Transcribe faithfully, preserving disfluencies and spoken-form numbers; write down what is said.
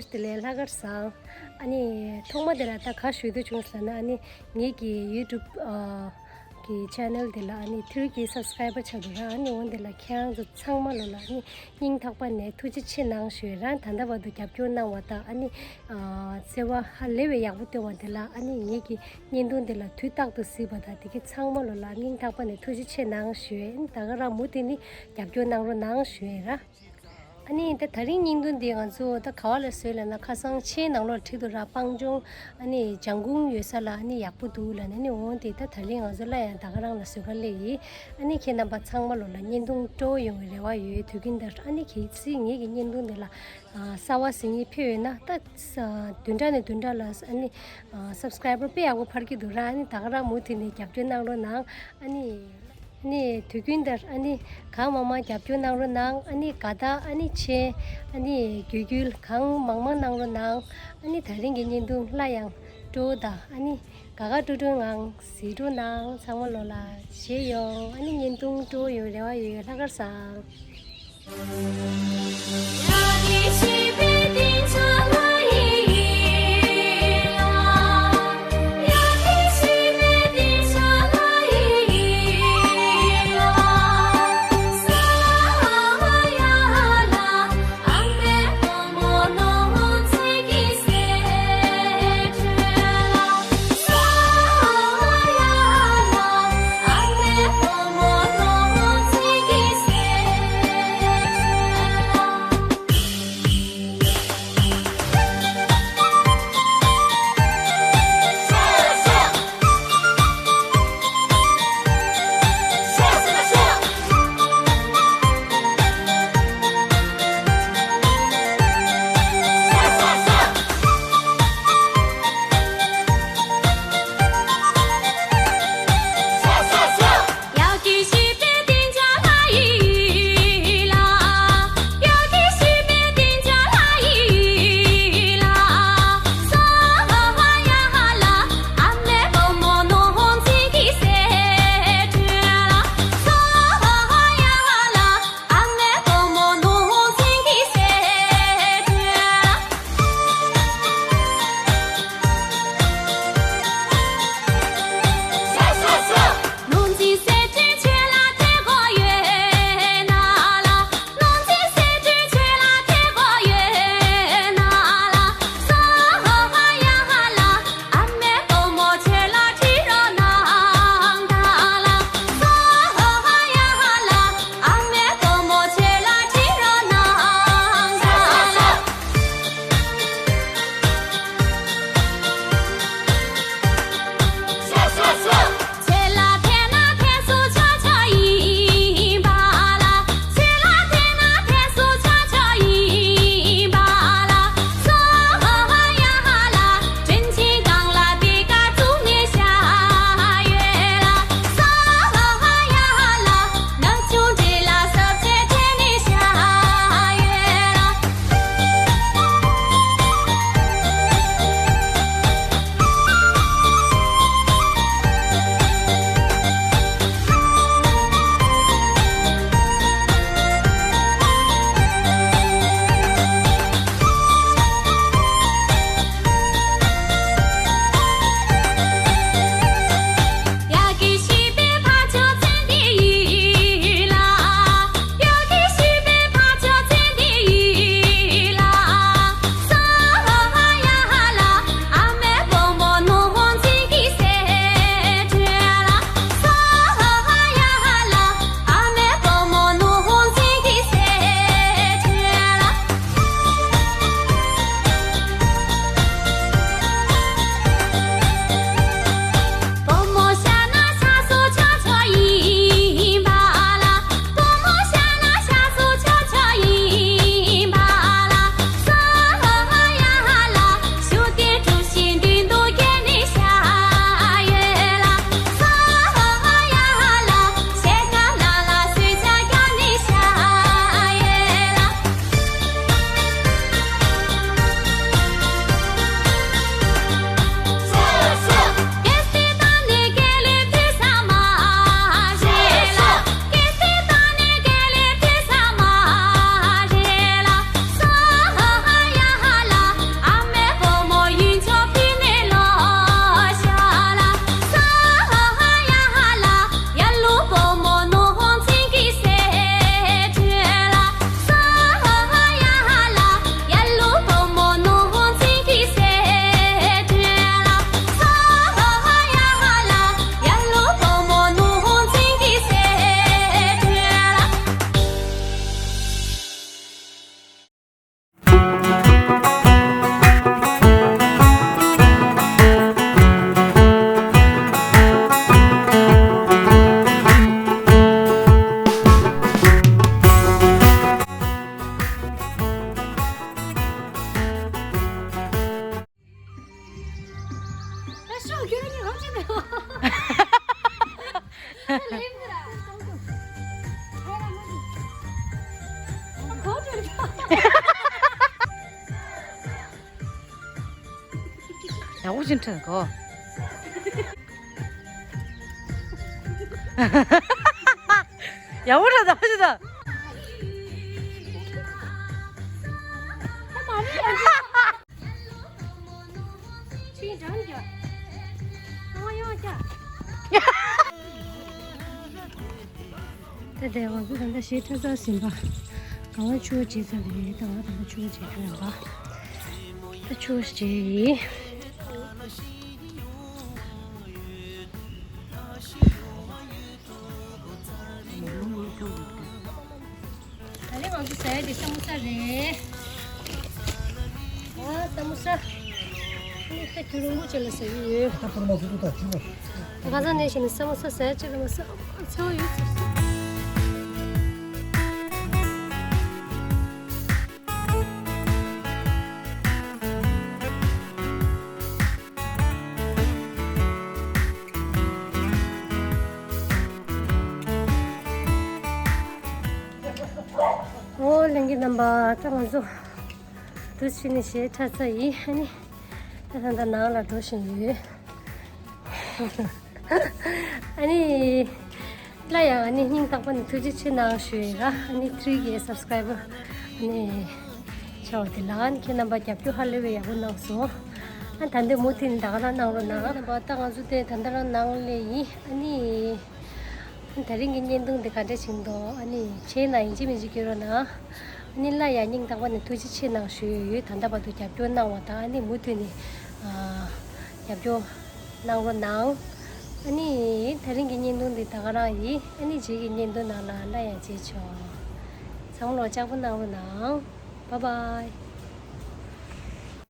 བདེ་ལེགས། ལྷག་དཀར་བཟང་། ཨ་ནི་ཐོག་མ་དེ་ལ་ད་ག་ཞུ་འདོད་བྱུང་ཟེར་ན། ཨ་ནི་ངེད་ཀྱི་YouTube ཨ་གི་channel དེ་ལ་ཨ་ནི་ཐུར་གྱི་subscriber ཆགས་འདུག་ར། ཨ་ནི་འོན་དེ་ལ་ཁྱེད་རང་ཚོ་ཚང་མ་ལོ་ལ་ཨ་ནི་སྙིང་ཐག་པ་ནས་ཐུགས་རྗེ་ཆེ་གནང་ཞུ་ཡ། རང་ད་ལྟ་བར་དུ་རྒྱབ་སྐྱོར་གནང་བ་དང་། ཨ་ནི་ཨ་བརྩེ་བ་ཧ་ལས་པའི་ཡག་པོ་སྟོན་བ་དེ་ལ། ཨ་ནི་ངེད་ཀྱི་བརྙན་ཐུང་དེ་ལ་དུས་རྟག་ཏུ་གཟིགས་པ་དང་དེ་གི་ཚང་མ་ལོ་ལ་སྙིང་ཐག་པ་ནས་ཐུགས་རྗེ་ཆེ་གནང་ཞུ་ཡ། ཨ་ནི་ད་ག་རང་མུ་མཐུད་ནས་རྒྱབ་སྐྱོར་གནང་རོགས་གནང་ཞུ་ཡ་ར། ཨ་ནི་ད་དེ་རིང་བརྙན་ཐུང་འདི་ང་ཚོ་ད་ག་བ་ལ་བཟོས་ལབ་ན། ཁ་སང་ཆེན་ནང་ལོགས་བྲིས་འདུག་ར། སྤང་ལྗོངས་ཨ་ནི་ལྗང་གུང་ཡོད་ས་ལ་ཨ་ནི་ཡག་པོ་འདུག་ལབ་ནས། ཨ་ནི་འོན་ཏེ་ད་དེ་རིང་ང་ཚོ་སླར་ཡང་ད་ག་རང་ལ་བཟོ་ག་སླེབས་ཡིན། ཨ་ནི་ཁྱེད་རྣམ་པ་ཚང་མ་ལོ་ལ་བརྙན་ཐུང་སྤྲོ་ཡོང་བའི་རེ་བ་ཡོད། དུས་རྒྱུན་ལྟར་ཨ་ནི་གལ་སྲིད་ངེད་ཀྱི་བརྙན་ཐུང་འདི་ལ་ཨ་གསར་པ་གཟིགས་མཁན་ཕེབས་ཡོད་ན། ད་ས་བདུན་ཕྲག་ནས་བདུན་ཕྲག་ལ་ཨ་ནི་ཨ་subscriber དཔེ་ཡག་པོ་འཕར་གྱི་འདུག་ར། ཨ་ནི་ད་ག་རང་མུ་མཐུད་ནས་རྒྱབ་སྐྱོར་གནང་རོགས་གནང་། ཨ་ནི་ཨ་ནི་དུས་རྒྱུན་ལྟར་ཨ་ནི་གང་མང་མང་རྒྱབ་སྐྱོར་གནང་རོགས་གནང་། ཨ་ནི་དགའ་རྟགས་ཨ་ནི་མཆན་ཨ་ནི་རྒྱུ་རྒྱུ་གང་མང་མང་གནང་རོགས་གནང་། ཨ་ནི་དེ་རིང་གི་བརྙན་ཐུང་སླར་ཡང་སྤྲོ་བོ་དང་ཨ་ནི་དགའ་དགའ་སྤྲོ་སྤྲོའི་ངང་གཟིགས་རོགས་གནང་། ཚང་མ་ལོ་ལ་བྱེད་ཡོང་། ཨ་ནི་བརྙན་ཐུང་སྤྲོ་བོ་ཡོང་རེ་བ་ཡོད། ལྷག་དཀར་བཟང་། ཡག་པོ་ཅིག་འཁྲུངས་གོ། ཡག་པོ་འདྲ་ད་ཅི་ད། ད་དེ་ང་ཚོ་ད་ལྟ་གཞས་འཁྲབ་ཚར་ཟིན་པ། གང་ལ་ཆུ་བོ་བརྗེ་ཚར་རེད། ད་ང་ད་ལྟ་ཆུ་བོ་བརྗེ་རྒྱུ་ཡིན་པ། ད་ཆུ་བོ་བརྗེ་ཡིན། ད་རེས་ང་ཚོ་ཟ་ཡ་དེ་ས་མོ་ས་རེད། ཨ་ས་མོ་ས། ཨ་ནི་ད་རྒྱུན་རིང་པོ་ཅིག་ལ་ཟ་གི་ཡོད། ད་ཁ་སང་ནས་བྱས་ནས་ས་མོ་ས་ཟ་ཡ་ཅིག་ལ་མ་ཟ། ཨ་ཚ་བོ་ཡོད། ཨོ་ལྷན་རྒྱས་རྣམ་པ། ད་ང་ཚོ་དུས་ཕྱིན་ནས་གཞས་འཁྲབ་ཚར་ཡིན། ཨ་ནི་ད་ད་ལྟ་ནང་ལ་འགྲོ་བཞིན་ཡོད། ཨ་ནི། སླར་ཡང་ཨ་ནི་སྙིང་ཐག་པ་ནས་ཐུགས་རྗེ་ཆེ་གནང་ཞུ་ཡི་ར། ཨ་ནི་three K subscriber ཨ་ནི་ཆགས་པ་དེ་ལ་ཨ་ནི་ཁྱེད་རྣམ་པ་རྒྱབ་སྐྱོར་ཧ་ལས་པའི་ཡག་པོ་གནང་སོང་། ཨ་ད་འདོད་མུ་མཐུད་ནས་ད་ག་རང་གནང་རོགས་གནང་། རྣམ་པ་ད་ང་ཚོ་དེ་ད་ལྟ་རང་ནང་ལ་ཡིན། ཨ་ནི་ད་རིང་གི་བརྙན་ཐུང་འདི་ག་འདྲ་ཞིག་འདུག་ཨ་ནི་བྱས་ན་ཡིན་གཅིག་མིན་གཅིག་སྐྱོན་རོགས་གནང་། ཨ་ནི་སླར་ཡང་སྙིང་ཐག་པ་ནས་ཐུགས་རྗེ་ཆེ་གནང་ཞུ་ཡི་ཡོད། ད་ལྟ་བར་དུ་རྒྱབ་སྐྱོར་གནང་བ་དང་ཨ་ནི་མུ་མཐུད་ནས་ཨ་རྒྱབ་སྐྱོར་གནང་རོགས་གནང་། ཨ་ནི་ད་རིང་གི་བརྙན་ཐུང་འདི་ད་ག་རང་ཡིན། ཨ་ནི་རྗེས་ཀྱི་བརྙན་ཐུང་ནང་ལ་སླར་ཡང་མཇལ་ཆོག་ཚང་མ་ལོ་ལྕགས་པོ་གནང་རོགས་གནང་། Bye bye.